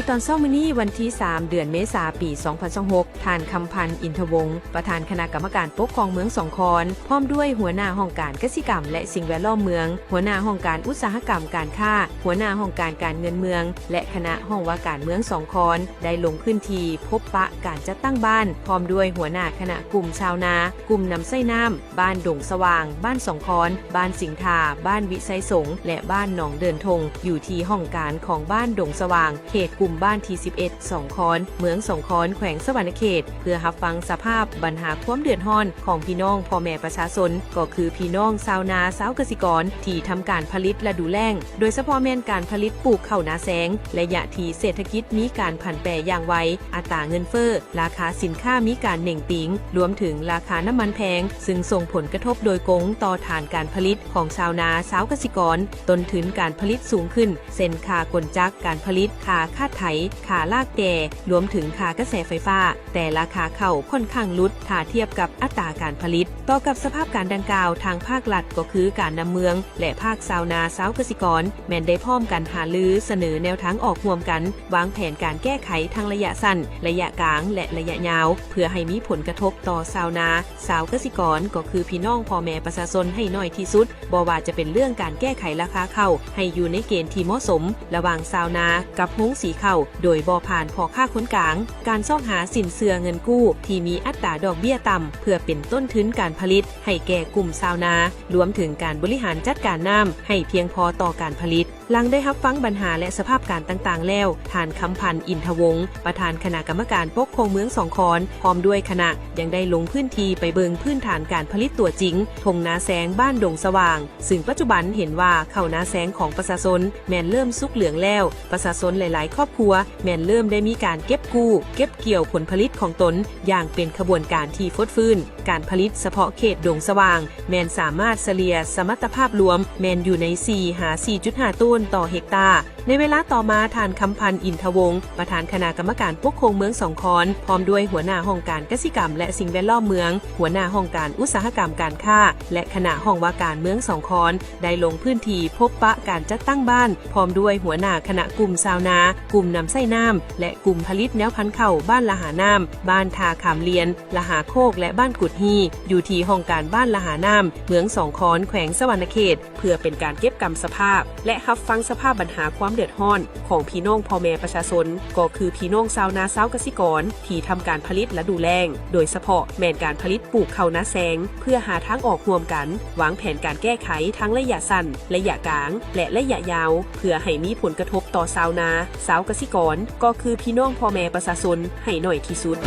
ຕອນເຊົ້າມື້ນີ້ ວັນທີສາມ ເດືອນເມສາ ປີສອງພັນຊາວຫົກ ທ່ານ ຄຳພັນ ອິນທະວົງ ປະທານຄະນະກຳມະການປົກຄອງເມືອງສອງຄອນ ພ້ອມດ້ວຍຫົວໜ້າຫ້ອງການກະສິກຳ ແລະ ສິ່ງແວດລ້ອມເມືອງ, ຫົວໜ້າຫ້ອງການອຸດສາຫະກຳການຄ້າ, ຫົວໜ້າຫ້ອງການການເງິນເມືອງ ແລະ ຄະນະຫ້ອງວ່າການເມືອງສອງຄອນ ໄດ້ລົງພື້ນທີ່ພົບປະການຈັດຕັ້ງບ້ານ ພ້ອມດ້ວຍຫົວໜ້າຄະນະກຸ່ມຊາວນາ, ກຸ່ມນຳໃຊ້ນ້ຳ, ບ້ານດົງສະຫວ່າງ, ບ້ານສອງຄອນ, ບ້ານສິງທາ, ບ້ານວິໄຊສົງ ແລະ ບ້ານໜອງເດີນທົ່ງ ຢູ່ທີ່ຫ້ອງການຂອງບ້ານດົງສະຫວ່າງ ເຂດກຸ່ມບ້ານທີສິບເອັດ ສອງຄອນ, ເມືອງສອງຄອນ, ແຂວງສະຫວັນນະເຂດ ເພື່ອຮັບຟັງສະພາບບັນຫາຄວາມເດືອດຮ້ອນຂອງພີ່ນ້ອງພໍ່ແມ່ປະຊາຊົນ ກໍຄືພີ່ນ້ອງຊາວນາຊາວກະສິກອນ ທີ່ທຳການຜະລິດລະດູແລ້ງ, ໂດຍສະເພາະແມ່ນການຜະລິດປູກເຂົ້ານາແຊງ, ໄລຍະທີ່ເສດຖະກິດມີການຜັນແປຢ່າງໄວ, ອັດຕາເງິນເຟີ້, ລາຄາສິນຄ້າມີການເໜັງຕີງ, ລວມເຖິງລາຄານ້ຳມັນແພງ, ຊຶ່ງສົ່ງຜົນກະທົບໂດຍກົງຕໍ່ຖານການຜະລິດຂອງຊາວນາຊາວກະສິກອນ, ຕົ້ນທຶນການຜະລິດສູງຂຶ້ນ, ເຊັ່ນ ຄ່າກົນຈັກການຜະລິດ, ຄ່າຄາດໄຖ, ຄ່າລາກແກ່, ລວມເຖິງຄ່າກະແສໄຟຟ້າ, ແຕ່ລາຄາເຂົ້າຂ້ອນຂ້າງຫຼຸດ ຖ້າທຽບກັບອັດຕາການຜະລິດ. ຕໍ່ກັບສະພາບການດັ່ງກ່າວ, ທາງພາກລັດ ກໍຄືການນຳເມືອງ ແລະ ພາກຊາວນາຊາວກະສິກອນ ແມ່ນໄດ້ພ້ອມກັນຫາລືສະເໜີແນວທາງອອກຮ່ວມກັນ, ວາງແຜນການແກ້ໄຂທັງໄລຍະສັ້ນ, ໄລຍະກາງ ແລະ ໄລຍະຍາວ ເພື່ອໃຫ້ມີຜົນກະທົບຕໍ່ຊາວນາຊາວກະສິກອນ ກໍຄືພີ່ນ້ອງພໍ່ແມ່ປະຊາຊົນໃຫ້ໜ້ອຍທີ່ສຸດ, ບໍ່ວ່າຈະເປັນເລື່ອງການແກ້ໄຂລາຄາເຂົ້າໃຫ້ຢູ່ໃນເກນທີ່ເໝາະສົມ ລະຫວ່າງຊາວນາກັບໂຮງສີເຂົ້າ ໂດຍບໍ່ຜ່ານພໍ່ຄ້າຄົນກາງ, ການຊອກຫາສິນເຊື່ອເງິນກູ້ທີ່ມີອັດຕາດອກເບ້ຍຕ່ຳ ເພື່ອເປັນຕົ້ນທຶນການຜະລິດໃຫ້ແກ່ກຸ່ມຊາວນາ, ລວມເຖິງການບໍລິຫານຈັດການນ້ຳໃຫ້ພຽງພໍຕໍ່ການຜະລິດ. ຫຼັງໄດ້ຮັບຟັງບັນຫາ ແລະ ສະພາບການຕ່າງໆແລ້ວ, ທ່ານ ຄຳພັນ ອິນທະວົງ ປະທານຄະນະກຳມະການປົກຄອງເມືອງສອງຄອນ ພ້ອມດ້ວຍຄະນະ ຍັງໄດ້ລົງພື້ນທີ່ໄປເບິ່ງພື້ນຖານການຜະລິດຕົວຈິງ ທົ່ງນາແຊງ ບ້ານດົງສະຫວ່າງ, ຊຶ່ງປັດຈຸບັນເຫັນວ່າເຂົ້ານາແຊງຂອງປະຊາຊົນແມ່ນເລີ່ມສຸກເຫຼືອງແລ້ວ, ປະຊາຊົນຫຼາຍໆຄອບຄົວແມ່ນເລີ່ມໄດ້ມີການເກັບກູ້ ເກັບກ່ຽວຜົນຜະລິດຂອງຕົນຢ່າງເປັນຂະບວນການທີ່ຟົດຟື້ນ. ການຜະລິດສະເພາະເຂດດົງສະຫວ່າງ ແມ່ນສາມາດສະເລ່ຍສະມັດຕະພາບລວມແມ່ນຢູ່ໃນ ສີ່ ຫາ ສີ່ຈຸດຫ້າ ໂຕນຕໍ່ເຮັກຕາ. ໃນເວລາຕໍ່ມາ, ທ່ານ ຄຳພັນ ອິນທະວົງ ປະທານຄະນະກຳມະການປົກຄອງເມືອງສອງຄອນ ພ້ອມດ້ວຍຫົວໜ້າຫ້ອງການກະສິກຳ ແລະ ສິ່ງແວດລ້ອມເມືອງ, ຫົວໜ້າຫ້ອງການອຸດສາຫະກຳການຄ້າ ແລະ ຄະນະຫ້ອງວ່າການເມືອງສອງຄອນ ໄດ້ລົງພື້ນທີ່ພົບປະການຈັດຕັ້ງບ້ານ ພ້ອມດ້ວຍຫົວໜ້າຄະນະກຸ່ມຊາວນາ, ກຸ່ມນຳໃຊ້ນ້ຳ ແລະ ກຸ່ມຜະລິດແນວພັນເຂົ້າບ້ານລະຫານ້ຳ, ບ້ານທ່າຂາມລຽນ, ລະຫາໂຄກ ແລະ ບ້ານກຸດຮີ່ ຢູ່ທີ່ຫ້ອງການບ້ານລະຫານ້ຳ ເມືອງສອງຄອນ ແຂວງສະຫວັນນະເຂດ ເພື່ອເປັນການເກັບກຳສະພາບ ແລະ ຮັບຟັງສະພາບບັນຫາຄວາມເດືອດຮ້ອນຂອງພີ່ນ້ອງພໍ່ແມ່ປະຊາຊົນ ກໍຄືພີ່ນ້ອງຊາວນາຊາວກະສິກອນ ທີ່ທຳການຜະລິດລະດູແລ້ງ, ໂດຍສະເພາະແມ່ນການຜະລິດປູກເຂົ້ານາແຊງ ເພື່ອຫາທາງອອກຮ່ວມກັນ, ວາງແຜນການແກ້ໄຂທັງໄລຍະສັ້ນ, ໄລຍະກາງ ແລະ ໄລຍະຍາວ ເພື່ອໃຫ້ມີຜົນກະທົບຕໍ່ຊາວນາ, ຊາວກະສິກອນ ກໍຄືພີ່ນ້ອງພໍ່ແມ່ປະຊາຊົນໃຫ້ໜ້ອຍທີ່ສຸດ.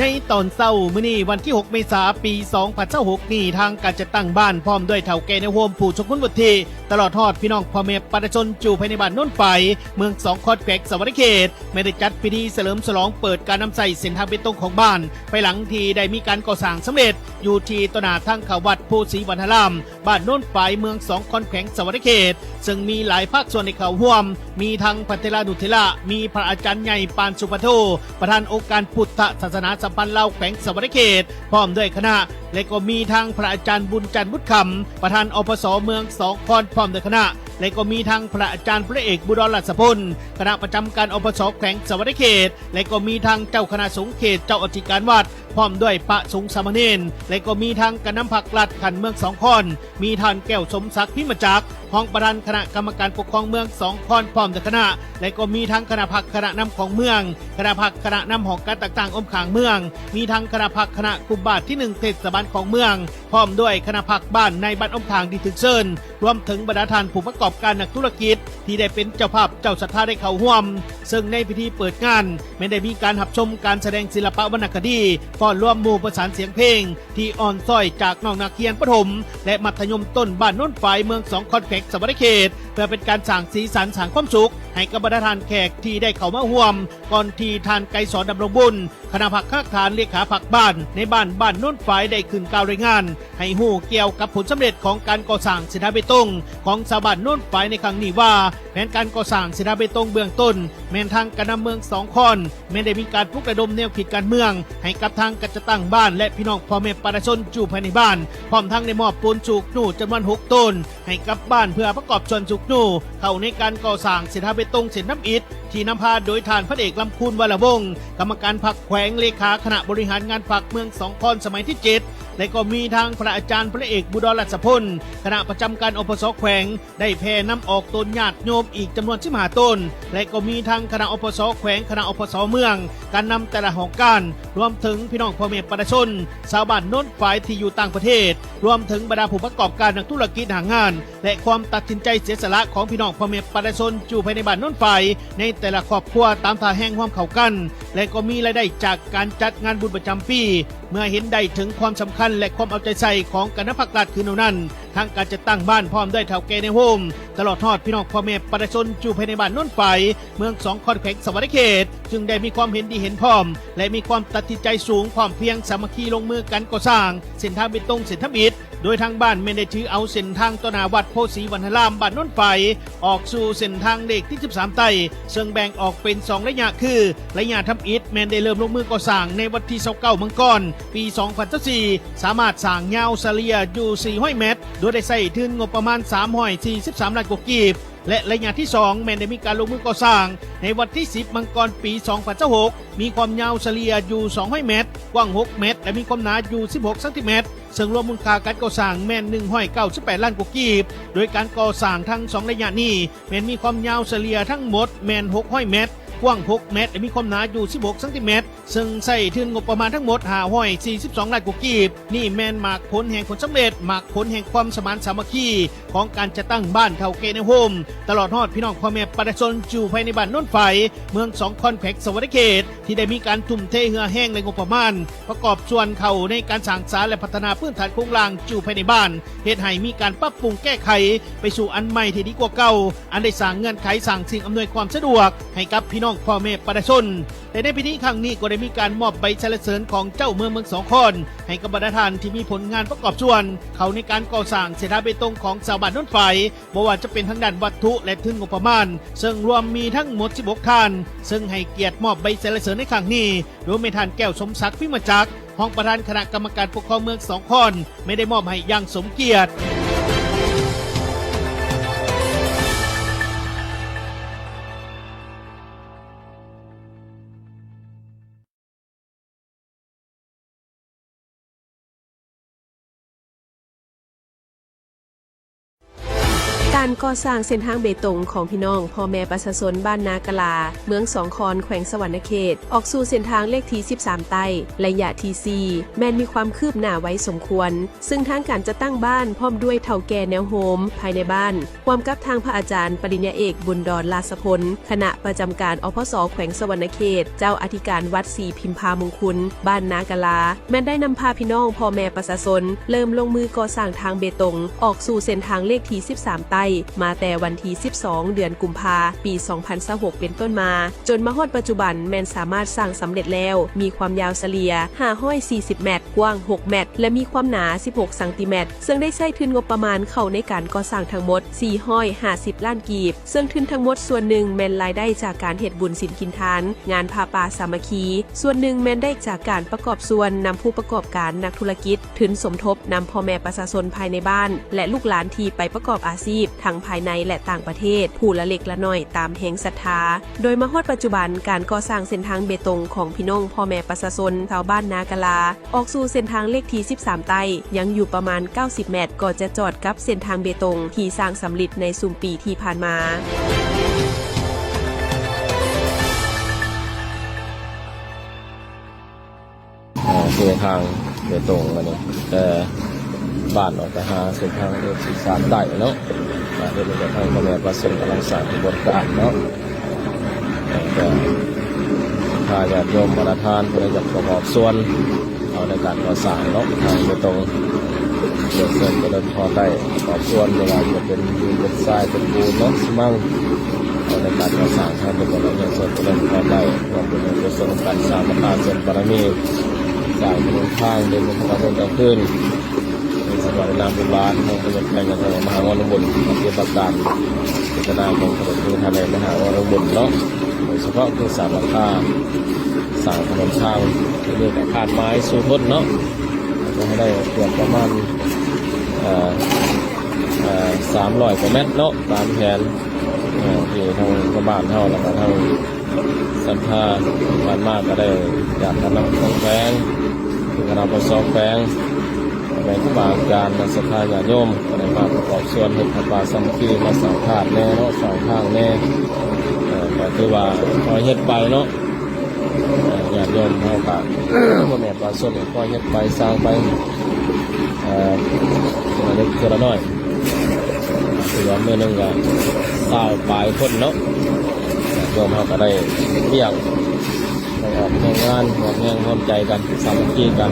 ໃນຕອນເຊົ້າມື້ນີ້ ວັນທີຫົກ ເມສາ ປີສອງພັນຊາວຫົກນີ້, ທາງການຈັດຕັ້ງບ້ານ ພ້ອມດ້ວຍເຖົ້າແກ່ແນວໂຮມ ຜູ້ຊົງຄຸນວຸດທິ ຕະຫຼອດຮອດພີ່ນ້ອງພໍ່ແມ່ປະຊາຊົນ ຢູ່ພາຍໃນບ້ານໂນນຝາຍ ເມືອງສອງຄອນ ແຂວງສະຫວັນນະເຂດ ແມ່ນໄດ້ຈັດພິທີສະເຫຼີມສະຫຼອງເປີດການນຳໃຊ້ເສັ້ນທາງເບຕົງຂອງບ້ານ ພາຍຫຼັງທີ່ໄດ້ມີການກໍ່ສ້າງສຳເລັດ ຢູ່ທີ່ຕໍ່ໜ້າທາງເຂົ້າວັດໂພສີວັນທາລາມ ບ້ານໂນນຝາຍ ເມືອງສອງຄອນ ແຂວງສະຫວັນນະເຂດ ເຊິ່ງມີຫຼາຍພາກສ່ວນໄດ້ເຂົ້າຮ່ວມ, ມີທັງພະເຖລານຸເຖລະ, ມີພະອາຈານໃຫຍ່ ປານ ສຸພັນໂທ ປະທານອົງການພຸດທະສາສະໜາສຳພັນລາວແຂວງສະຫວັນນະເຂດ ພ້ອມດ້ວຍຄະນະ ແລະ ກໍມີທັງພະອາຈານບຸນຈັນ ບຸດຄຳ ປະທານ ອພສ ເມືອງສອງຄອນ ພ້ອມດ້ວຍຄະນະ ແລະ ກໍມີທັງພະອາຈານ ພົນເອກ ບຸດອນ ລາຊະພົນ ຄະນະປະຈຳການ ອພສ ແຂວງສະຫວັນນະເຂດ ແລະ ກໍມີທັງເຈົ້າຄະນະສົງເຂດ ເຈົ້າອະທິການວັດ ພ້ອມດ້ວຍພະສົງສາມະເນນ ແລະ ກໍມີທັງການນຳພັກລັດຂັ້ນເມືອງສອງຄອນ ມີທ່ານ ແກ້ວສົມສັກ ພິມມະຈັກ ຮອງປະທານຄະນະກຳມະການປົກຄອງເມືອງສອງຄອນ ພ້ອມດ້ວຍຄະນະ ແລະ ກໍມີທັງຄະນະພັກຄະນະນຳຂອງເມືອງ, ຄະນະພັກຄະນະນຳຫ້ອງການຕ່າງໆອ້ອມຂ້າງເມືອງ, ມີທັງຄະນະພັກຄະນະກຸ່ມບ້ານທີໜຶ່ງເທດສະບານຂອງເມືອງ, ພ້ອມດ້ວຍຄະນະພັກບ້ານໃນບ້ານອ້ອມຂ້າງທີ່ຖືກເຊີນ, ລວມເຖິງບັນດາທ່ານຜູ້ປະກອບການນັກທຸລະກິດ ທີ່ໄດ້ເປັນເຈົ້າພາບເຈົ້າສັດທາໄດ້ເຂົ້າຮ່ວມ. ເຊິ່ງໃນພິທີເປີດງານ ແມ່ນໄດ້ມີການຮັບຊົມການສະແດງສິລະປະວັນນະຄະດີ ຟ້ອນລວມໝູ່ປະສານສຽງເພງ ທີ່ອ່ອນຊ້ອຍຈາກນ້ອງນັກຮຽນປະຖົມ ແລະ ມັດທະຍົມຕົ້ນບ້ານໂນນຝາຍ ເມືອງສອງຄອນ ແຂວງສະຫວັນນະເຂດ ເພື່ອເປັນການສ້າງສີສັນ ສ້າງຄວາມສຸກ ໃຫ້ກັບບັນດາທ່ານແຂກທີ່ໄດ້ເຂົ້າມາຮ່ວມ, ກ່ອນທີ່ທ່ານ ໄກສອນ ດຳລົງບຸນ ຄະນະພັກຮາກຖານ ເລຂາພັກບ້ານ ໃນບ້ານ ບ້ານໂນນຝາຍ ໄດ້ຂຶ້ນກ່າວລາຍງານໃຫ້ຮູ້ກ່ຽວກັບຜົນສຳເລັດຂອງການກໍ່ສ້າງເສັ້ນທາງເບຕົງຂອງຊາວບ້ານໂນນຝາຍໃນຄັ້ງນີ້ວ່າ ແຜນການກໍ່ສ້າງເສັ້ນທາງເບຕົງເບື້ອງຕົ້ນ ແມ່ນທາງການນຳເມືອງສອງຄອນ ແມ່ນໄດ້ມີການປຸກລະດົມແນວຄິດການເມືອງ ໃຫ້ກັບທາງການຈັດຕັ້ງບ້ານ ແລະ ພີ່ນ້ອງພໍ່ແມ່ປະຊາຊົນຢູ່ພາຍໃນບ້ານ, ພ້ອມທັງໄດ້ມອບປູນສູກໜູ້ຈຳນວນຫົກໂຕນ ໃຫ້ກັບບ້ານເພື່ອປະກອບສ່ວນສູກໜູ້ເຂົ້າໃນການກໍ່ສ້າງເສັ້ນທາງເບຕົງເສັ້ນທຳອິດ ທີ່ນຳພາໂດຍທ່ານ ພັນເອກ ລຳຄູນ ວະລະວົງ ກຳມະການພັກແຂວງ, ເລຂາຄະນະບໍລິຫານງານພັກເມືອງສອງຄອນສະໄໝທີເຈັດ ແລະ ກໍມີທັງພະອາຈານ ພັນເອກ ບູດອນ ລາຊະພົນ ຄະນະປະຈຳການ ອພສ ແຂວງ ໄດ້ແຜ່ນຳອອກຕົນຍາດໂຍມອີກຈຳນວນສິບຫ້າຕົນ ແລະ ກໍມີທັງຄະນະ ອພສ ແຂວງ, ຄະນະ ອພສ ເມືອງ, ການນຳແຕ່ລະຫ້ອງການ, ລວມເຖິງພີ່ນ້ອງພໍ່ແມ່ປະຊາຊົນ ຊາວບ້ານໂນນຝາຍທີ່ຢູ່ຕ່າງປະເທດ, ລວມເຖິງບັນດາຜູ້ປະກອບການ, ນັກທຸລະກິດ, ຫາງານ ແລະ ຄວາມຕັດສິນໃຈເສຍສະຫຼະຂອງພີ່ນ້ອງພໍ່ແມ່ປະຊາຊົນຢູ່ພາຍໃນບ້ານໂນນຝາຍໃນແຕ່ລະຄອບຄົວ ຕາມທ່າແຮງຮ່ວມເຂົ້າກັນ ແລະ ກໍມີລາຍໄດ້ຈາກການຈັດງານບຸນປະຈຳປີ ເມື່ອເຫັນໄດ້ເຖິງຄວາມສຳຄັນ ແລະ ຄວາມເອົາໃຈໃສ່ຂອງການນຳພັກລັດຄືແນວນັ້ນ, ທາງການຈັດຕັ້ງບ້ານພ້ອມດ້ວຍເຖົ້າແກ່ແນວໂຮມ ຕະຫຼອດຮອດພີ່ນ້ອງພໍ່ແມ່ປະຊາຊົນຢູ່ພາຍໃນບ້ານໂນນຝາຍ ເມືອງສອງຄອນ ແຂວງສະຫວັນນະເຂດ ຈຶ່ງໄດ້ມີຄວາມເຫັນດີເຫັນພ້ອມ ແລະ ມີຄວາມຕັດສິນໃຈສູງ ພ້ອມພຽງສາມັກຄີລົງມືກັນກໍ່ສ້າງເສັ້ນທາງເບຕົງເສັ້ນທຳອິດ. ໂດຍທາງບ້ານແມ່ນໄດ້ຖືເອົາເສັ້ນທາງຕໍ່ໜ້າວັດໂພສີວັນທະລາມ ບ້ານໂນນຝາຍ ອອກສູ່ເສັ້ນທາງເລກທີສິບສາມໃຕ້ ເຊິ່ງແບ່ງອອກເປັນສອງໄລຍະຄື ໄລຍະທຳອິດແມ່ນໄດ້ເລີ່ມລົງມືກໍ່ສ້າງໃນວັນທີຊາວເກົ້າ ມັງກອນ ປີສອງພັນຊາວສີ່ ສາມາດສ້າງຍາວສະເລ່ຍຢູ່ສີ່ຮ້ອຍແມັດ ໂດຍໄດ້ໃຊ້ທຶນງົບປະມານສາມຮ້ອຍສີ່ສິບສາມລ້ານກວ່າກີບ ແລະ ໄລຍະທີສອງແມ່ນໄດ້ມີການລົງມືກໍ່ສ້າງໃນວັນທີສິບ ມັງກອນ ປີສອງພັນຊາວຫົກ ມີຄວາມຍາວສະເລ່ຍຢູ່ສອງຮ້ອຍແມັດ, ກວ້າງຫົກແມັດ ແລະ ມີຄວາມໜາຢູ່ສິບຫົກຊັງຕີແມັດ ເຊິ່ງລວມມູນຄ່າການກໍ່ສ້າງແມ່ນໜຶ່ງຮ້ອຍເກົ້າສິບແປດລ້ານກວ່າກີບ. ໂດຍການກໍ່ສ້າງທັງສອງໄລຍະນີ້ ແມ່ນມີຄວາມຍາວສະເລ່ຍທັງໝົດແມ່ນຫົກຮ້ອຍແມັດ, ກວ້າງຫົກແມັດ ແລະ ມີຄວາມໜາຢູ່ສິບຫົກຊັງຕີແມັດ ເຊິ່ງໃຊ້ທຶນງົບປະມານທັງໝົດຫ້າຮ້ອຍສີ່ສິບສອງລ້ານກວ່າກີບ. ນີ້ແມ່ນໝາກຜົນແຫ່ງຜົນສຳເລັດ, ໝາກຜົນແຫ່ງຄວາມສະໝານສາມັກຄີຂອງການຈັດຕັ້ງບ້ານເຖົ້າແກ່ແນວໂຮມ ຕະຫຼອດຮອດພີ່ນ້ອງພໍ່ແມ່ປະຊາຊົນຢູ່ພາຍໃນບ້ານໂນນຝາຍ ເມືອງສອງຄອນ ແຂວງສະຫວັນນະເຂດ ທີ່ໄດ້ມີການທຸ່ມເທເຫື່ອແຮງ ແລະ ງົບປະມານ ປະກອບສ່ວນເຂົ້າໃນການສ້າງສາ ແລະ ພັດທະນາພື້ນຖານໂຄງລ່າງຢູ່ພາຍໃນບ້ານ, ເຮັດໃຫ້ມີການປັບປຸງແກ້ໄຂໄປສູ່ອັນໃໝ່ທີ່ດີກວ່າເກົ່າ, ອັນໄດ້ສ້າງເງື່ອນໄຂ, ສ້າງສິ່ງອຳນວຍຄວາມສະດວກໃຫ້ກັບພີ່ນ້ອງພໍ່ແມ່ປະຊາຊົນ. ແລະ ໃນພິທີຄັ້ງນີ້ກໍໄດ້ມີການມອບໃບສັນລະເສີນຂອງເຈົ້າເມືອງເມືອງສອງຄອນ ໃຫ້ກັບບັນດາທ່ານທີ່ມີຜົນງານປະກອບສ່ວນເຂົ້າໃນການກໍ່ສ້າງເສັ້ນທາງເບຕົງຂອງຊາວບ້ານໂນນຝາຍ, ບໍ່ວ່າຈະເປັນທາງດ້ານວັດຖຸ ແລະ ທຶນງົບປະມານ, ເຊິ່ງລວມມີທັງໝົດສິບຫົກທ່ານ, ເຊິ່ງໃຫ້ກຽດມອບໃບສັນລະເສີນໃນຄັ້ງນີ້ ໂດຍແມ່ທ່ານ ແກ້ວ ສົມສັກ ພິມມະຈັກ ຮອງປະທານຄະນະກຳມະການປົກຄອງເມືອງສອງຄອນ ແມ່ນໄດ້ມອບໃຫ້ຢ່າງສົມກຽດ. ການກໍ່ສ້າງເສັ້ນທາງເບຕົງຂອງພີ່ນ້ອງພໍ່ແມ່ປະຊາຊົນບ້ານນາກະລາ ເມືອງສອງຄອນ ແຂວງສະຫວັນນະເຂດ ອອກສູ່ເສັ້ນທາງເລກທີສິບສາມໃຕ້ ໄລຍະທີສີ່ ແມ່ນມີຄວາມຄືບໜ້າໄວສົມຄວນ, ເຊິ່ງທາງການຈັດຕັ້ງບ້ານພ້ອມດ້ວຍເຖົ້າແກ່ແນວໂຮມພາຍໃນບ້ານ ຮ່ວມກັບທາງພະອາຈານປະລິນຍາເອກ ບຸນດອນ ລາຊະພົນ ຄະນະປະຈຳການ ອພສ ແຂວງສະຫວັນນະເຂດ, ເຈົ້າອະທິການວັດສີພິມພາມຸງຄຸນ ບ້ານນາກະລາ ແມ່ນໄດ້ນຳພາພີ່ນ້ອງພໍ່ແມ່ປະຊາຊົນ ເລີ່ມລົງມືກໍ່ສ້າງທາງເບຕົງ ອອກສູ່ເສັ້ນທາງເລກທີສິບສາມໃຕ້ ມາແຕ່ວັນທີສິບສອງ ເດືອນກຸມພາ ປີສອງພັນຊາວຫົກ ເປັນຕົ້ນມາ, ຈົນມາຮອດປັດຈຸບັນແມ່ນສາມາດສ້າງສຳເລັດແລ້ວ, ມີຄວາມຍາວສະເລ່ຍຫ້າຮ້ອຍສີ່ສິບແມັດ, ກວ້າງຫົກແມັດ ແລະ ມີຄວາມໜາສິບຫົກຊັງຕີແມັດ, ເຊິ່ງໄດ້ໃຊ້ທຶນງົບປະມານເຂົ້າໃນການກໍ່ສ້າງທັງໝົດສີ່ຮ້ອຍຫ້າສິບລ້ານກີບ, ເຊິ່ງທຶນທັງໝົດສ່ວນໜຶ່ງແມ່ນລາຍໄດ້ຈາກການເຮັດບຸນສິນກິນທານ, ງານຜ້າປ່າສາມັກຄີ, ສ່ວນໜຶ່ງແມ່ນໄດ້ຈາກການປະກອບສ່ວນນຳຜູ້ປະກອບການ, ນັກທຸລະກິດ, ທຶນສົມທົບນຳພໍ່ແມ່ປະຊາຊົນພາຍໃນບ້ານ ແລະ ລູກຫຼານທີ່ໄປປະກອບອາຊີບທັງພາຍໃນ ແລະ ຕ່າງປະເທດ ຜູ້ລະເລັກລະໜ້ອຍຕາມແຮງສັດທາ. ໂດຍມາຮອດປັດຈຸບັນ, ການກໍ່ສ້າງເສັ້ນທາງເບຕົງຂອງພີ່ນ້ອງພໍ່ແມ່ປະຊາຊົນຊາວບ້ານນາກະລາ ອອກສູ່ເສັ້ນທາງເລກທີສິບສາມໃຕ້ ຍັງຢູ່ປະມານເກົ້າສິບແມັດ ກໍຈະຈອດກັບເສັ້ນທາງເບຕົງທີ່ສ້າງສຳເລັດໃນຊຸມປີທີ່ຜ່ານມາ. ເອີ ເສັ້ນທາງເບຕົງອັນນີ້ ແຕ່ບ້ານອອກໄປຫາເສັ້ນທາງເລກທີສິບສາມໃຕ້ເນາະ. ບາດນີ້ກໍທາງພໍ່ແມ່ປະຊາຊົນກຳລັງສ້າງຂະບວນການເນາະ. ແລ້ວກໍພາຍາດໂຍມບັນດາທ່ານຜູ້ໃດຢາກປະກອບສ່ວນເຂົ້າໃນການກໍ່ສ້າງເນາະ ທາງເບຕົງ ເພື່ອເຊີນຈະເລີນພອນໄດ້ປະກອບສ່ວນ ບໍ່ວ່າຈະເປັນດິນ ເປັນຊາຍ ເປັນປູນເນາະ ຊິມັງ ໃນການກໍ່ສ້າງ ທາງຕຳຫຼວດ ແລະ ປະຊາຊົນ ກໍໄດ້ຮ່ວມໄດ້ຮ່ວມບຸນຮ່ວມກຸສົນກັນ ສ້າງບັນດາບຸນບາລະມີ ສ້າງຖະໜົນທາງ ເດີນທາງການເມືອງກາງຄືນ ໃນສະຖາບັນນ້ຳໂບລານ ຂອງຕຳຫຼວດແຂວງ ແລະ ມະຫາວອນລະບຸນ ປະຕິບັດຕາມເຈດຕະນາຂອງຕຳຫຼວດ ແລະ ມະຫາວອນລະບຸນເນາະ ໂດຍສະເພາະຄືສ້າງຫຼັງຄາ ສ້າງຖະໜົນທາງ ທີ່ມີການຄາດໝາຍສູ້ທົນເນາະ ຈະໃຫ້ໄດ້ເກືອບປະມານ ເອີ ເອີ ສາມຮ້ອຍກວ່າແມັດເນາະ ຕາມແຜນ ເອີ ທີ່ທາງຊາວບ້ານເຮົາ ແລ້ວກໍທາງສັດທາຜ່ານມາກໍໄດ້ຈາກຄະນະປົກຄອງແຂວງ ຄະນະປົກຄອງແຂວງ ແມ່ນຄູບາອາຈານ ແລະ ສັດທາຍາດໂຍມ ກໍໄດ້ມາປະກອບສ່ວນເຮັດຜ້າປ່າສາມັກຄີ ມາສ້າງທາດແດ່ເນາະ ສ້າງທາງແດ່ ເອີ ກໍຖືວ່າຄ່ອຍເຮັດໄປເນາະ ເອີ ຍາດໂຍມເຮົາກໍ ພໍ່ແມ່ປະຊາຊົນກໍຄ່ອຍເຮັດໄປ ສ້າງໄປ ເອີ ເທື່ອລະເລັກເທື່ອລະນ້ອຍ ຖືວ່າມື້ໜຶ່ງກໍຊາວປາຍຄົນເນາະ ຍາດໂຍມເຮົາກໍໄດ້ເຮັດວຽກ ໄດ້ອອກແຮງງານ ຮ່ວມແຮງຮ່ວມໃຈກັນ ສາມັກຄີກັນ.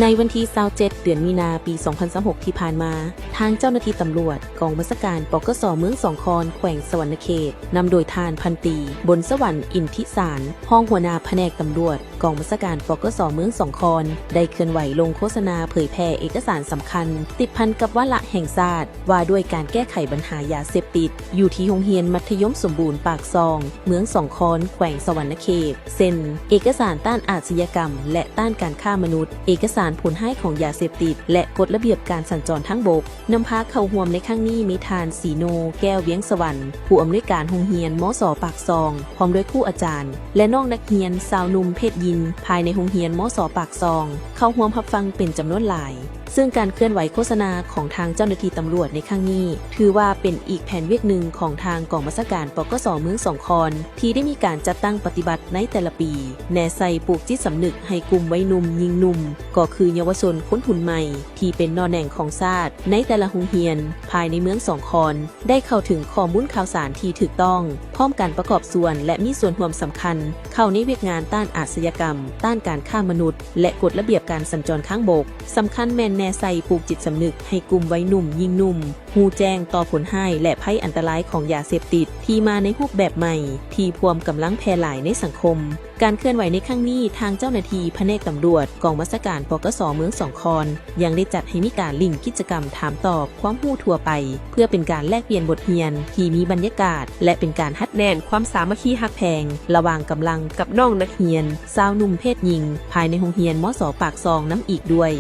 ໃນວັນທີຊາວເຈັດ ເດືອນມີນາ ປີສອງພັນຊາວຫົກ ທີ່ຜ່ານມາ, ທາງເຈົ້າໜ້າທີ່ຕຳຫຼວດ ກອງບັນຊາການ ປກສ ເມືອງສອງຄອນ ແຂວງສະຫວັນນະເຂດ ນຳໂດຍທ່ານພັນຕີ ບົນສະຫວັນ ອິນທິສານ ຮອງຫົວໜ້າພະແນກຕຳຫຼວດ ກອງບັນຊາການ ປກສ ເມືອງສອງຄອນ ໄດ້ເຄື່ອນໄຫວລົງໂຄສະນາເຜີຍແຜ່ເອກະສານສຳຄັນ ຕິດພັນກັບວາລະແຫ່ງຊາດ ວ່າດ້ວຍການແກ້ໄຂບັນຫາຢາເສບຕິດ ຢູ່ທີ່ໂຮງຮຽນມັດທະຍົມສົມບູນປາກຊ່ອງ ເມືອງສອງຄອນ ແຂວງສະຫວັນນະເຂດ ເຊັ່ນ ເອກະສານຕ້ານອາດຊະຍາກຳ ແລະ ຕ້ານການຄ້າມະນຸດ, ເອກະສານຜົນຮ້າຍຂອງຢາເສບຕິດ ແລະ ກົດລະບຽບການສັນຈອນທາງບົກ. ນຳພາເຂົ້າຮ່ວມໃນຄັ້ງນີ້ມີທ່ານ ສີໂນ ແກ້ວວຽງສະຫວັນ ຜູ້ອຳນວຍການໂຮງຮຽນ ມສ ປາກຊ່ອງ ພ້ອມດ້ວຍຄູອາຈານ ແລະ ນ້ອງນັກຮຽນຊາວໜຸ່ມເພດຍິງ ພາຍໃນໂຮງຮຽນ ມສ ປາກຊ່ອງ ເຂົ້າຮ່ວມຮັບຟັງເປັນຈຳນວນຫຼາຍ. ເຊິ່ງການເຄື່ອນໄຫວໂຄສະນາຂອງທາງເຈົ້າໜ້າທີ່ຕຳຫຼວດໃນຄັ້ງນີ້ ຖືວ່າເປັນອີກແຜນວຽກໜຶ່ງຂອງທາງກອງບັນຊາການ ປກສ ເມືອງສອງຄອນ ທີ່ໄດ້ມີການຈັດຕັ້ງປະຕິບັດໃນແຕ່ລະປີ, ແນໃສ່ປູກຈິດສຳນຶກໃຫ້ກຸ່ມໄວໜຸ່ມ, ຍິງໜຸ່ມ, ກໍຄືເຍົາວະຊົນຄົນຮຸ່ນໃໝ່ ທີ່ເປັນໜໍ່ແໜງຂອງຊາດ ໃນແຕ່ລະໂຮງຮຽນ ພາຍໃນເມືອງສອງຄອນ ໄດ້ເຂົ້າເຖິງຂໍ້ມູນຂ່າວສານທີ່ຖືກຕ້ອງ, ພ້ອມກັນປະກອບສ່ວນ ແລະ ມີສ່ວນຮ່ວມສຳຄັນ ເຂົ້າໃນວຽກງານຕ້ານອາດຊະຍາກຳ, ຕ້ານການຄ້າມະນຸດ ແລະ ກົດລະບຽບການສັນຈອນທາງບົກ. ສຳຄັນແມ່ນແນໃສ່ປູກຈິດສຳນຶກໃຫ້ກຸ່ມໄວໜຸ່ມ, ຍິງໜຸ່ມ ຮູ້ແຈ້ງຕໍ່ຜົນຮ້າຍ ແລະ ໄພອັນຕະລາຍຂອງຢາເສບຕິດທີ່ມາໃນຮູບແບບໃໝ່ ທີ່ພວມກຳລັງແຜ່ຫຼາຍໃນສັງຄົມ. ການເຄື່ອນໄຫວໃນຄັ້ງນີ້, ທາງເຈົ້າໜ້າທີ່ພະແນກຕຳຫຼວດ ກອງບັນຊາການ ປກສ ເມືອງສອງຄອນ ຍັງໄດ້ຈັດໃຫ້ມີການຫຼິ້ນກິດຈະກຳຖາມຕອບຄວາມຮູ້ທົ່ວໄປ ເພື່ອເປັນການແລກປ່ຽນບົດຮຽນທີ່ມີບັນຍາກາດ ແລະ ເປັນການຮັດແໜ້ນຄວາມສາມັກຄີຮັກແພງລະຫວ່າງກຳລັງກັບນ້ອງນັກຮຽນຊາວໜຸ່ມເພດຍິງ ພາຍໃນໂຮງຮຽນ ມສ ປາກຊ່ອງ ນຳອີກດ້ວຍ.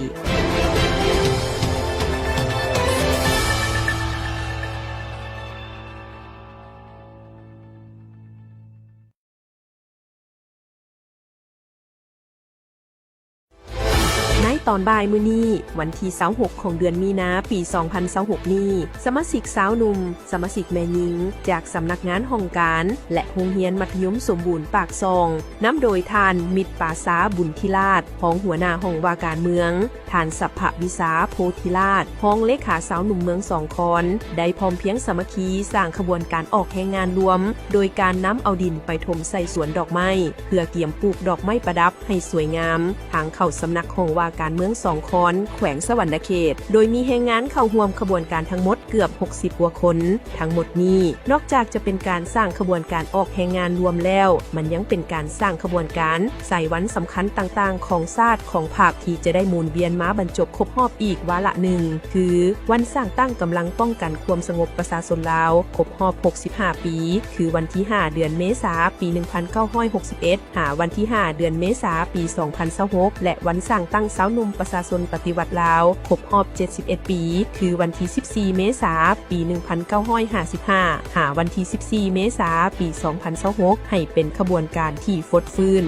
ໃນຕອນບ່າຍມື້ນີ້, ວັນທີຊາວຫົກ ຂອງເດືອນມີນາ ປີສອງພັນຊາວຫົກນີ້, ສະມາຊິກຊາວໜຸ່ມ, ສະມາຊິກແມ່ຍິງ ຈາກສຳນັກງານຫ້ອງການ ແລະ ໂຮງຮຽນມັດທະຍົມສົມບູນປາກຊ່ອງ, ນຳໂດຍທ່ານ ມິດປາຊາ ບຸນທິລາດ ຮອງຫົວໜ້າຫ້ອງວ່າການເມືອງ, ທ່ານ ສັບພະວິສາ ໂພທິລາດ ຮອງເລຂາຊາວໜຸ່ມເມືອງສອງຄອນ ໄດ້ພ້ອມພຽງສາມັກຄີສ້າງຂະບວນການອອກແຮງງານລວມ ໂດຍການນຳເອົາດິນໄປຖົມໃສ່ສວນດອກໄມ້ ເພື່ອກຽມປູກດອກໄມ້ປະດັບໃຫ້ສວຍງາມ ທາງເຂົ້າສຳນັກຫ້ອງວ່າການເມືອງສອງຄອນ ແຂວງສະຫວັນນະເຂດ, ໂດຍມີແຮງງານເຂົ້າຮ່ວມຂະບວນການທັງໝົດເກືອບຫົກສິບກວ່າຄົນ. ທັງໝົດນີ້ ນອກຈາກຈະເປັນການສ້າງຂະບວນການອອກແຮງງານລວມແລ້ວ, ມັນຍັງເປັນການສ້າງຂະບວນການໃສ່ວັນສຳຄັນຕ່າງໆຂອງຊາດ, ຂອງພັກ ທີ່ຈະໄດ້ໝູນວຽນມາບັນຈົບຄົບຮອບອີກວາລະໜຶ່ງ, ຄື ວັນສ້າງຕັ້ງກຳລັງປ້ອງກັນຄວາມສະຫງົບປະຊາຊົນລາວ ຄົບຮອບຫົກສິບຫ້າປີ, ຄື ວັນທີຫ້າ ເດືອນເມສາ ປີໜຶ່ງພັນເກົ້າຮ້ອຍຫົກສິບເອັດ ຫາ ວັນທີຫ້າ ເດືອນເມສາ ປີສອງພັນຊາວຫົກ ແລະ ວັນສ້າງຕັ້ງຊາວໜຸ່ມປະຊາຊົນປະຕິວັດລາວ ຄົບຮອບເຈັດສິບເອັດປີ, ຄື ວັນທີສິບສີ່ ເມສາ ປີໜຶ່ງພັນເກົ້າຮ້ອຍຫ້າສິບຫ້າ ຫາ ວັນທີສິບສີ່ ເມສາ ປີສອງພັນຊາວຫົກ ໃຫ້ເປັນຂະບວນການທີ່ຟົດຟື້ນ.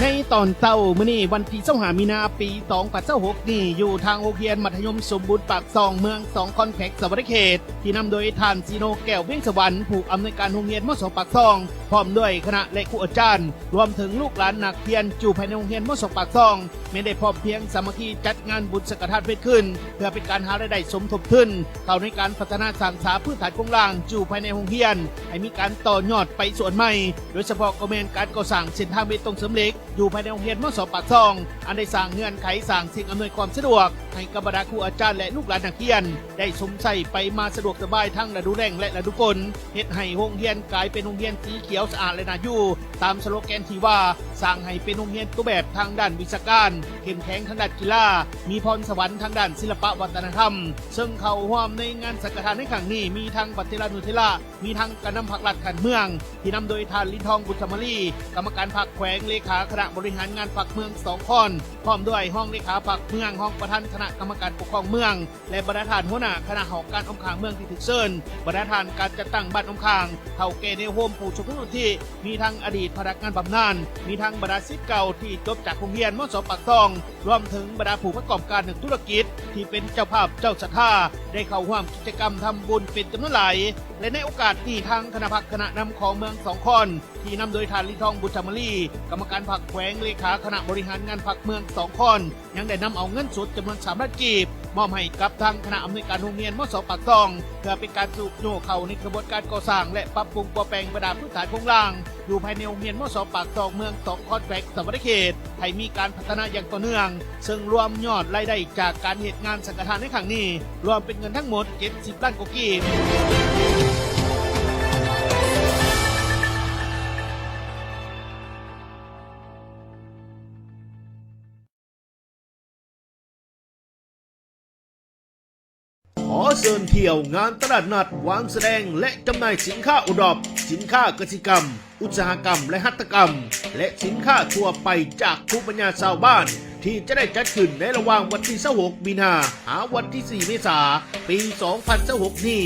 ໃນຕອນເຊົ້າມື້ນີ້ ວັນທີຊາວຫ້າ ມີນາ ປີສອງພັນຊາວຫົກນີ້ ຢູ່ທາງໂຮງຮຽນມັດທະຍົມສົມບູນປາກຊ່ອງ ເມືອງສອງຄອນ ແຂວງສະຫວັນນະເຂດ ທີ່ນຳໂດຍທ່ານ ຊີໂນ ແກ້ວວຽງສະຫວັນ ຜູ້ອຳນວຍການໂຮງຮຽນ ມສ ປາກຊ່ອງ ພ້ອມດ້ວຍຄະນະ ແລະ ຄູອາຈານ ລວມເຖິງລູກຫຼານນັກຮຽນຢູ່ພາຍໃນໂຮງຮຽນ ມສ ປາກຊ່ອງ ແມ່ນໄດ້ພ້ອມພຽງສາມັກຄີຈັດງານບຸນສັງຄະທານເວດຂຶ້ນ ເພື່ອເປັນການຫາລາຍໄດ້ສົມທົບທຶນເຂົ້າໃນການພັດທະນາສ້າງສາພື້ນຖານໂຄງລ່າງຢູ່ພາຍໃນໂຮງຮຽນ ໃຫ້ມີການຕໍ່ຍອດໄປສູ່ອັນໃໝ່, ໂດຍສະເພາະກໍແມ່ນການກໍ່ສ້າງເສັ້ນທາງເບຕົງເສີມເຫຼັກ ຢູ່ພາຍໃນໂຮງຮຽນ ມສ ປາກຊ່ອງ ອັນໄດ້ສ້າງເງື່ອນໄຂ, ສ້າງສິ່ງອຳນວຍຄວາມສະດວກໃຫ້ກັບບັນດາຄູອາຈານ ແລະ ລູກຫຼານນັກຮຽນ ໄດ້ຊົມໃຊ້ໄປມາສະດວກສະບາຍທັງລະດູແລ້ງ ແລະ ລະດູຝົນ, ເຮັດໃຫ້ໂຮງຮຽນກາຍເປັນໂຮງຮຽນສີຂຽວສະອາດ ແລະ ໜ້າຢູ່, ຕາມສະໂລແກນທີ່ວ່າ ສ້າງໃຫ້ເປັນໂຮງຮຽນຕົວແບບທາງດ້ານວິຊາການ, ເຂັ້ມແຂງທາງດ້ານກິລາ, ມີພອນສະຫວັນທາງດ້ານສິລະປະວັດທະນະທຳ, ເຊິ່ງເຂົ້າຮ່ວມໃນງານສັງຄະທານໃນຄັ້ງນີ້ ມີທັງພະເຖລານຸເຖລະ, ມີທັງການນຳພັກລັດຂັ້ນເມືອງ ທີ່ນຳໂດຍທ່ານ ລິນທອງ ບຸດທະມາລີ ກຳມະການພັກແຂວງ, ເລຂາຄະນະບໍລິຫານງານພັກເມືອງສອງຄອນ, ພ້ອມດ້ວຍຮອງເລຂາພັກເມືອງ, ຮອງປະທານຄະນະກຳມະການປົກຄອງເມືອງ ແລະ ບັນດາທ່ານຫົວໜ້າຄະນະຫ້ອງການອ້ອມຂ້າງເມືອງທີ່ຖືກເຊີນ, ບັນດາທ່ານການຈັດຕັ້ງບ້ານອ້ອມຂ້າງ, ເຖົ້າແກ່ແນວໂຮມຜູ້ຊົງຄຸນວຸດທິ, ມີທັງອະດີດພະນັກງານບຳນານ, ມີທັງບັນດາສິດເກົ່າທີ່ຈົບຈາກໂຮງຮຽນ ມສ ປາກຊ່ອງ, ລວມເຖິງບັນດາຜູ້ປະກອບການນັກທຸລະກິດທີ່ເປັນເຈົ້າພາບເຈົ້າສັດທາ ໄດ້ເຂົ້າຮ່ວມກິດຈະກຳທຳບຸນເປັນຈຳນວນຫຼາຍ ແລະ ໃນໂອກາດນີ້ ທາງຄະນະພັກຄະນະນຳຂອງເມືອງສອງຄອນ ທີ່ນຳໂດຍທ່ານ ລິນທອງ ບຸດທະມາລີ ກຳມະການພັກແຂວງ, ເລຂາຄະນະບໍລິຫານງານພັກເມືອງສອງຄອນ ຍັງໄດ້ນຳເອົາເງິນສົດຈຳນວນສາມລ້ານກີບ ມອບໃຫ້ກັບທາງຄະນະອຳນວຍການໂຮງຮຽນ ມສ ປາກຊ່ອງ ເພື່ອເປັນການຊຸກຍູ້ເຂົ້າໃນຂະບວນການກໍ່ສ້າງ ແລະ ປັບປຸງປົວແປງບັນດາພື້ນຖານໂຄງລ່າງ ຢູ່ພາຍໃນໂຮງຮຽນ ມສ ປາກຊ່ອງ ເມືອງສອງຄອນ ແຂວງສະຫວັນນະເຂດ ໃຫ້ມີການພັດທະນາຢ່າງຕໍ່ເນື່ອງ, ເຊິ່ງລວມຍອດລາຍໄດ້ຈາກການເຮັດງານສັງຄະທານໃນຄັ້ງນີ້ ລວມເປັນເງິນທັງໝົດເຈັດສິບລ້ານກວ່າກີບ. ຂໍເຊີນທ່ຽວງານຕະຫຼາດນັດວາງສະແດງ ແລະ ຈຳໜ່າຍສິນຄ້າໂອດອບ, ສິນຄ້າກະສິກຳ, ອຸດສາຫະກຳ ແລະ ຫັດຖະກຳ ແລະ ສິນຄ້າທົ່ວໄປຈາກພູມປັນຍາຊາວບ້ານ ທີ່ຈະໄດ້ຈັດຂຶ້ນໃນລະຫວ່າງວັນທີຊາວຫົກ ມີນາ ຫາວັນທີສີ່ ເມສາ ປີສອງພັນຊາວຫົກນີ້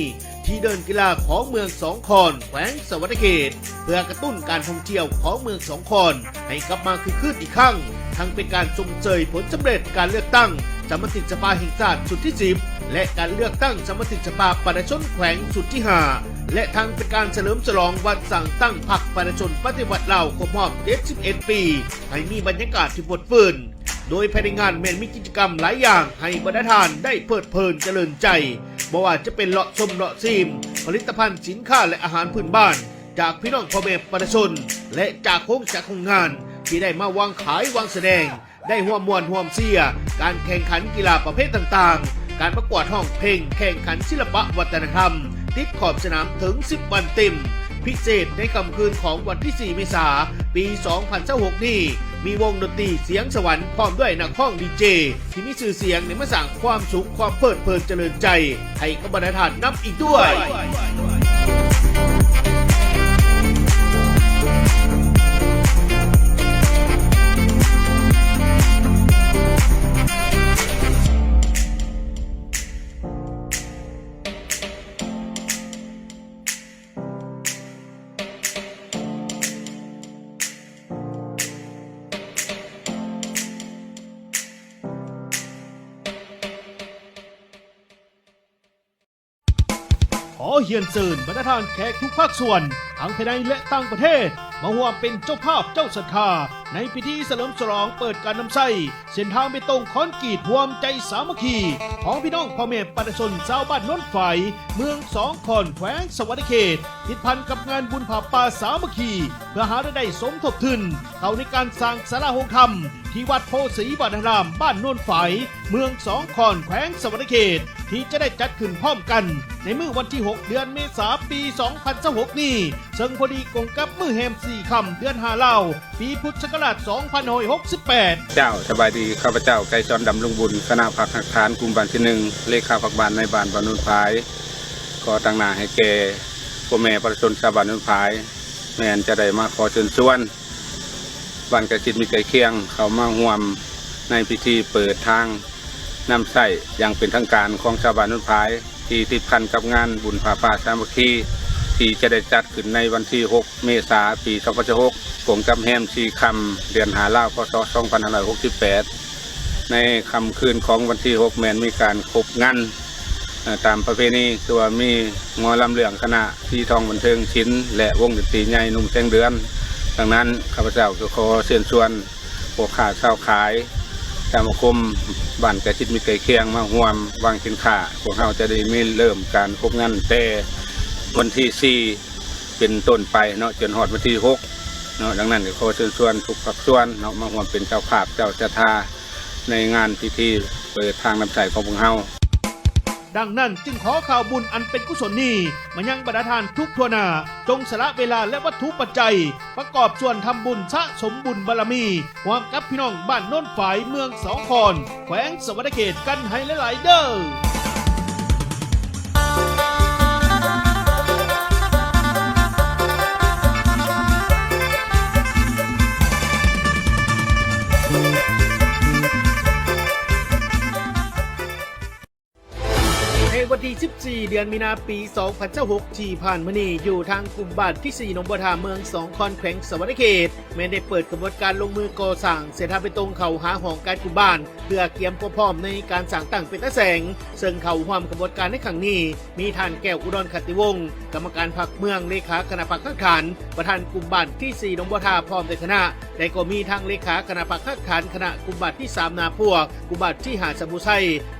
ທີ່ເດີ່ນກິລາຂອງເມືອງສອງຄອນ ແຂວງສະຫວັນນະເຂດ ເພື່ອກະຕຸ້ນການທ່ອງທ່ຽວຂອງເມືອງສອງຄອນ ໃຫ້ກັບມາຄຶກຄື້ນອີກຄັ້ງ, ທັງເປັນການຊົມເຊີຍຜົນສຳເລັດການເລືອກຕັ້ງສະມາຊິກສະພາແຫ່ງຊາດຊຸດທີສິບ ແລະ ການເລືອກຕັ້ງສະມາຊິກສະພາປະຊາຊົນແຂວງຊຸດທີຫ້າ ແລະ ທັງເປັນການສະເຫຼີມສະຫຼອງວັນສ້າງຕັ້ງພັກປະຊາຊົນປະຕິວັດລາວຄົບຮອບເຈັດສິບເອັດປີ ໃຫ້ມີບັນຍາກາດທີ່ຟົດຟື້ນ. ໂດຍພາຍໃນງານແມ່ນມີກິດຈະກຳຫຼາຍຢ່າງໃຫ້ບັນດາທ່ານໄດ້ເພີດເພີນຈະເລີນໃຈ, ບໍ່ວ່າຈະເປັນເລາະຊົມເລາະຊີມຜະລິດຕະພັນສິນຄ້າ ແລະ ອາຫານພື້ນບ້ານ ຈາກພີ່ນ້ອງພໍ່ແມ່ປະຊາຊົນ ແລະ ຈາກໂຮງຈັກໂຮງງານທີ່ໄດ້ມາວາງຂາຍວາງສະແດງ, ໄດ້ຮ່ວມມ່ວນຮ່ວມເຊຍ ການແຂ່ງຂັນກິລາປະເພດຕ່າງໆ, ການປະກວດຮ້ອງເພງ, ແຂ່ງຂັນສິລະປະວັດທະນະທຳ ຕິດຂອບສະໜາມເຖິງສິບວັນເຕັມ. ພິເສດໃນຄ່ຳຄືນຂອງວັນທີສີ່ ເມສາ ປີສອງພັນຊາວຫົກນີ້ ມີວົງດົນຕີສຽງສະຫວັນ ພ້ອມດ້ວຍນັກຮ້ອງດີເຈ ທີ່ມີຊື່ສຽງໄດ້ມາສ້າງຄວາມສຸກ, ຄວາມເພີດເພີນຈະເລີນໃຈໃຫ້ກັບບັນດາທ່ານນຳອີກດ້ວຍ. ຂໍຮຽນເຊີນບັນດາທ່ານແຂກທຸກພາກສ່ວນ ທັງພາຍໃນ ແລະ ຕ່າງປະເທດ ມາຮ່ວມເປັນເຈົ້າພາບເຈົ້າສັດທາ ໃນພິທີສະເຫຼີມສະຫຼອງເປີດການນຳໃຊ້ເສັ້ນທາງເບຕົງຄອນກຣີດຮ່ວມໃຈສາມັກຄີ ຂອງພີ່ນ້ອງພໍ່ແມ່ປະຊາຊົນຊາວບ້ານໂນນຝາຍ ເມືອງສອງຄອນ ແຂວງສະຫວັນນະເຂດ ຕິດພັນກັບງານບຸນຜ້າປ່າສາມັກຄີ ເພື່ອຫາລາຍໄດ້ສົມທົບທຶນເຂົ້າໃນການສ້າງສາລາໂຮງທຳ ທີ່ວັດໂພສີວະນາລາມ ບ້ານໂນນຝາຍ ເມືອງສອງຄອນ ແຂວງສະຫວັນນະເຂດ ທີ່ຈະໄດ້ຈັດຂຶ້ນພ້ອມກັນໃນມື້ວັນທີຫົກ ເດືອນເມສາ ປີສອງພັນຊາວຫົກນີ້ ເຊິ່ງພໍດີກົງກັບມື້ແຮມສີ່ຄ່ຳ ເດືອນຫ້າລາວ ປີພຸດສັກກະລາດສອງພັນຫ້າຮ້ອຍຫົກສິບແປດ. ເຈົ້າ ສະບາຍດີ, ຂ້າພະເຈົ້າ ໄກສອນ ດຳລົງບຸນ ຄະນະພັກຮາກຖານ ກຸ່ມບ້ານທີໜຶ່ງ ເລຂາພັກບ້ານນາຍບ້ານ ບ້ານໂນນຝາຍ ຂໍຕາງໜ້າໃຫ້ແກ່ພໍ່ແມ່ປະຊາຊົນຊາວບ້ານໂນນຝາຍ ແມ່ນຈະໄດ້ມາຂໍເຊີນຊວນ ບ້ານໃກ້ຊິດມິດໃກ້ຄຽງ ເຂົ້າມາຮ່ວມໃນພິທີເປີດທາງນຳໃຊ້ຢ່າງເປັນທາງການຂອງຊາວບ້ານໂນນຝາຍ ທີ່ຕິດພັນກັບງານບຸນຜ້າປ່າສາມັກຄີ ທີ່ຈະໄດ້ຈັດຂຶ້ນໃນວັນທີຫົກ ເມສາ ປີສອງພັນຊາວຫົກ ກົງກັບແຮມສີ່ຄ່ຳ ເດືອນຫ້າລາວ ພ.ສ. ສອງພັນຫ້າຮ້ອຍຫົກສິບແປດ ໃນຄ່ຳຄືນຂອງວັນທີຫົກ ແມ່ນມີການຄົບງັນ ເອີ ຕາມປະເພນີ ຄືວ່າມີໝໍລຳເລື່ອງຄະນະສີທອງບັນເທີງສິນ ແລະ ວົງດົນຕີໃຫຍ່ໜຸ່ມແສງເດືອນ. ດັ່ງນັ້ນ ຂ້າພະເຈົ້າກໍຂໍເຊີນຊວນພໍ່ຄ້າຊາວຂາຍ ສະມາຄົມບ້ານໃກ້ຊິດມິດໃກ້ຄຽງ ມາຮ່ວມວາງສິນຄ້າ. ພວກເຮົາຈະໄດ້ມີເລີ່ມການຄົບງານແຕ່ວັນທີສີ່ ເປັນຕົ້ນໄປເນາະ ຈົນຮອດວັນທີຫົກເນາະ. ດັ່ງນັ້ນ ກໍຂໍເຊີນຊວນທຸກພາກສ່ວນເນາະ ມາຮ່ວມເປັນເຈົ້າພາບເຈົ້າສັດທາ ໃນງານພິທີເປີດທາງນຳໃຊ້ຂອງພວກເຮົາ. ດັ່ງນັ້ນ ຈຶ່ງຂໍຂ່າວບຸນອັນເປັນກຸສົນນີ້ ມາຍັງບັນດາທ່ານທຸກທົ່ວໜ້າ, ຈົ່ງສະຫຼະເວລາ ແລະ ວັດຖຸປັດໄຈ ປະກອບສ່ວນທຳບຸນສະສົມບຸນບາລະມີ ຮ່ວມກັບພີ່ນ້ອງບ້ານໂນນຝາຍ ເມືອງສອງຄອນ ແຂວງສະຫວັນນະເຂດ ກັນໃຫ້ຫຼາຍໆເດີ້. ໃນວັນທີສິບສີ່ ເດືອນມີນາ ປີສອງພັນຊາວຫົກ ທີ່ຜ່ານມານີ້ ຢູ່ທາງກຸ່ມບ້ານທີສີ່ ໜອງບົວທາ ເມືອງສອງຄອນ ແຂວງສະຫວັນນະເຂດ ແມ່ນໄດ້ເປີດຂະບວນການລົງມືກໍ່ສ້າງເສັ້ນທາງເບຕົງເຂົ້າຫາຫ້ອງການກຸ່ມບ້ານ ເພື່ອກຽມຄວາມພ້ອມໃນການສ້າງຕັ້ງເປັນຕາແສງ. ເຊິ່ງເຂົ້າຮ່ວມຂະບວນການໃນຄັ້ງນີ້ ມີທ່ານ ແກ້ວ ອຸດອນ ຂັນຕິວົງ ກຳມະການພັກເມືອງ, ເລຂາຄະນະພັກຮາກຖານ, ປະທານກຸ່ມບ້ານທີສີ່ ໜອງບົວທາ ພ້ອມດ້ວຍຄະນະ ແລະ ກໍມີທັງເລຂາຄະນະພັກຮາກຖານຄະນະກຸ່ມບ້ານທີສາມນາພວກ, ກຸ່ມບ້ານທີຫ້າສະບູໄຊ,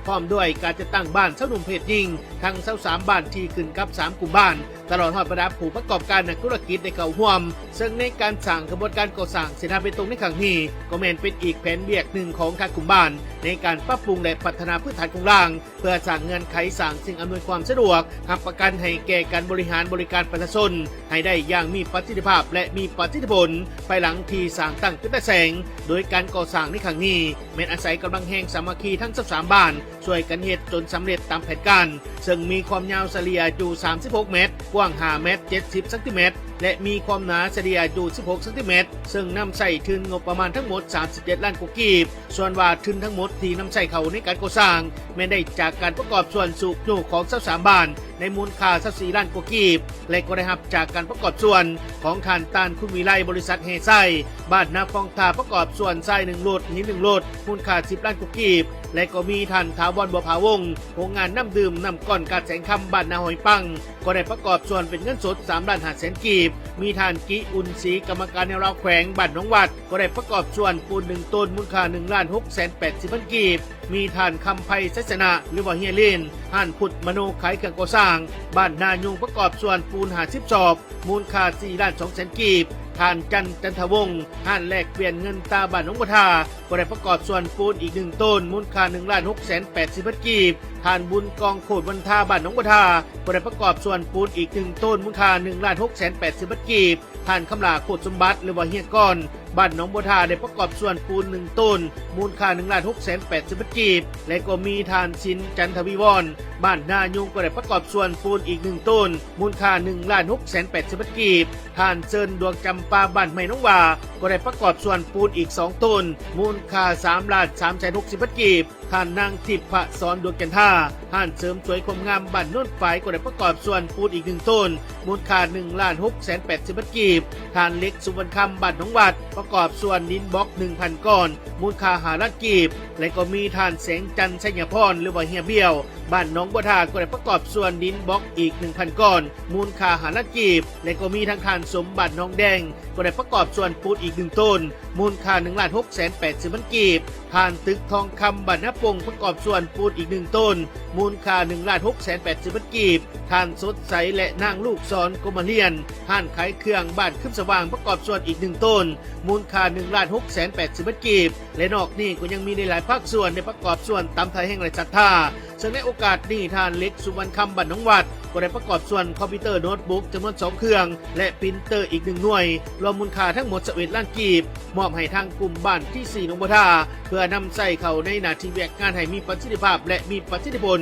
ພ້ອມດ້ວຍການຈັດຕັ້ງບ້ານຊາວໜຸ່ມເພດຍິງ ທັງຊາວສາມບ້ານທີ່ຂຶ້ນກັບສາມກຸ່ມບ້ານ, ຕະຫຼອດຮອດບັນດາຜູ້ປະກອບການນັກທຸລະກິດໄດ້ເຂົ້າຮ່ວມ. ເຊິ່ງໃນການສ້າງຂະບວນການກໍ່ສ້າງເສັ້ນທາງເບຕົງໃນຄັ້ງນີ້ ກໍແມ່ນເປັນອີກແຜນວຽກໜຶ່ງຂອງທາງກຸ່ມບ້ານ ໃນການປັບປຸງ ແລະ ພັດທະນາພື້ນຖານໂຄງລ່າງ ເພື່ອສ້າງເງື່ອນໄຂ, ສ້າງສິ່ງອຳນວຍຄວາມສະດວກ, ຮັບປະກັນໃຫ້ແກ່ການບໍລິຫານບໍລິການປະຊາຊົນໃຫ້ໄດ້ຢ່າງມີປະສິດທິພາບ ແລະ ມີປະສິດທິຜົນ ພາຍຫຼັງທີ່ສ້າງຕັ້ງເປັນຕາແສງ. ໂດຍການກໍ່ສ້າງໃນຄັ້ງນີ້ ແມ່ນອາໄສກຳລັງແຮງສາມັກຄີທັງຊາວສາມບ້ານ ຊ່ວຍກັນເຮັດຈົນສຳເລັດຕາມແຜນການ, ເຊິ່ງມີຄວາມຍາວສະເລ່ຍຢູ່ສາມສິບຫົກແມັດ, ກວ້າງຫ້າແມັດ ເຈັດສິບຊັງຕີແມັດ ແລະ ມີຄວາມໜາສະເລ່ຍຢູ່ສິບຫົກຊັງຕີແມັດ, ເຊິ່ງນຳໃຊ້ທຶນງົບປະມານທັງໝົດສາມສິບເຈັດລ້ານກວ່າກີບ. ສ່ວນວ່າທຶນທັງໝົດທີ່ນຳໃຊ້ເຂົ້າໃນການກໍ່ສ້າງ ແມ່ນໄດ້ຈາກການປະກອບສ່ວນຊຸກຍູ້ຂອງຊາວສາມບ້ານ ໃນມູນຄ່າຊາວສີ່ລ້ານກວ່າກີບ ແລະ ກໍໄດ້ຮັບຈາກການປະກອບສ່ວນຂອງທ່ານ ຕານ ຄຸນວິໄລ ບໍລິສັດແຮ່ຊາຍ ບ້ານນາຟອງທ່າ ປະກອບສ່ວນຊາຍໜຶ່ງລົດ, ຫີນໜຶ່ງລົດ ມູນຄ່າສິບລ້ານກວ່າກີບ ແລະ ກໍມີທ່ານ ຖາວອນ ບົວຜາວົງ ໂຮງງານນ້ຳດື່ມນ້ຳກ້ອນກາດແສງຄຳ ບ້ານນາຫອຍປັງ ກໍໄດ້ປະກອບສ່ວນເປັນເງິນສົດສາມລ້ານຫ້າແສນກີບ, ມີທ່ານ ກິ ອຸ່ນສີ ກຳມະການແນວລາວແຂວງ ບ້ານໜອງວັດ ກໍໄດ້ປະກອບສ່ວນປູນໜຶ່ງໂຕນ ມູນຄ່າໜຶ່ງລ້ານຫົກແສນແປດສິບພັນກີບ, ມີທ່ານ ຄຳໄພ ໄຊຊະນະ ຫຼືວ່າເຮຍເລນ ຮ້ານພຸດມະໂນ ຂາຍເຄື່ອງກໍ່ສ້າງ ບ້ານນາຍຸງ ປະກອບສ່ວນປູນຫ້າສິບສອບ ມູນຄ່າສີ່ລ້ານສອງແສນກີບ, ທ່ານ ຈັນ ຈັນທະວົງ ຮ້ານແລກປ່ຽນເງິນຕາ ບ້ານໜອງບົວທາ ກໍໄດ້ປະກອບສ່ວນປູນອີກໜຶ່ງໂຕນ ມູນຄ່າໜຶ່ງລ້ານຫົກແສນແປດສິບພັນກີບ, ທ່ານ ບຸນກອງ ໂຄດວັນທາ ບ້ານໜອງບົວທາ ກໍໄດ້ປະກອບສ່ວນປູນອີກໜຶ່ງໂຕນ ມູນຄ່າໜຶ່ງລ້ານຫົກແສນແປດສິບພັນກີບ, ທ່ານ ຄຳຫຼ້າ ໂຄດສົມບັດ ຫຼືວ່າເຮຍກອນ ບ້ານໜອງບົວທາ ໄດ້ປະກອບສ່ວນປູນໜຶ່ງໂຕນ ມູນຄ່າໜຶ່ງລ້ານຫົກແສນແປດສິບພັນກີບ ແລະ ກໍມີທ່ານ ສິນ ຈັນທະວີວອນ ບ້ານນາຍຸງ ກໍໄດ້ປະກອບສ່ວນປູນອີກໜຶ່ງໂຕນ ມູນຄ່າໜຶ່ງລ້ານຫົກແສນແປດສິບພັນກີບ, ທ່ານ ເຊີນ ດວງຈຳປາ ບ້ານໃໝ່ໜອງຫວ້າ ກໍໄດ້ປະກອບສ່ວນປູນອີກສອງໂຕນ ມູນຄ່າສາມລ້ານສາມແສນຫົກສິບພັນກີບ, ທ່ານ ນາງ ທິບພະສອນ ດວງຈັນທາ ຮ້ານເສີມສວຍຄວາມງາມ ບ້ານໂນນຝາຍ ກໍໄດ້ປະກອບສ່ວນປູນອີກໜຶ່ງໂຕນ ມູນຄ່າໜຶ່ງລ້ານຫົກແສນແປດສິບພັນກີບ, ທ່ານ ເຫຼັກ ສຸວັນຄຳ ບ້ານໜອງວັດ ປະກອບສ່ວນດິນບລັອກໜຶ່ງພັນກ້ອນ ມູນຄ່າຫ້າລ້ານກີບ ແລະ ກໍມີທ່ານ ແສງຈັນ ໄຊຍະພອນ ຫຼືວ່າເຮຍບຽວ ບ້ານໜອງບົວທາ ກໍໄດ້ປະກອບສ່ວນດິນບລັອກອີກໜຶ່ງພັນກ້ອນ ມູນຄ່າຫ້າລ້ານກີບ ແລະ ກໍມີທັງທ່ານ ສົມ ບ້ານໜອງແດງ ກໍໄດ້ປະກອບສ່ວນປູນອີກໜຶ່ງໂຕນ ມູນຄ່າໜຶ່ງລ້ານຫົກແສນແປດສິບພັນກີບ, ທ່ານ ຕຶກ ທອງຄຳ ບ້ານນາປົ່ງ ປະກອບສ່ວນປູນອີກໜຶ່ງໂຕນ ມູນຄ່າໜຶ່ງລ້ານຫົກແສນແປດສິບພັນກີບ, ທ່ານ ສົດໃສ ແລະ ນາງ ລູກສອນ ກົມມະລຽນ ຮ້ານຂາຍເຄື່ອງ ບ້ານຄຶມສະຫວ່າງ ປະກອບສ່ວນອີກໜຶ່ງໂຕນ ມູນຄ່າໜຶ່ງລ້ານຫົກແສນແປດສິບພັນກີບ ແລະ ນອກນີ້ກໍຍັງມີຫຼາຍໆພາກສ່ວນໄດ້ປະກອບສ່ວນຕາມໃຈແຫ່ງຫຼາຍສັດທາ. ເຊິ່ງໃນໂອກາດນີ້ ທ່ານ ເຫຼັກ ສຸວັນຄຳ ບ້ານໜອງວັດ ກໍໄດ້ປະກອບສ່ວນຄອມພິວເຕີໂນດບຸກຈຳນວນສອງເຄື່ອງ ແລະ ປຣິນເຕີອີກໜຶ່ງໜ່ວຍ ລວມມູນຄ່າທັງໝົດຊາວເອັດລ້ານກີບ ມອບໃຫ້ທາງກຸ່ມບ້ານທີສີ່ ໜອງບົວທາ ເພື່ອນຳໃຊ້ເຂົ້າໃນໜ້າທີ່ວຽກງານໃຫ້ມີປະສິດທິພາບ ແລະ ມີປະສິດທິຜົນ.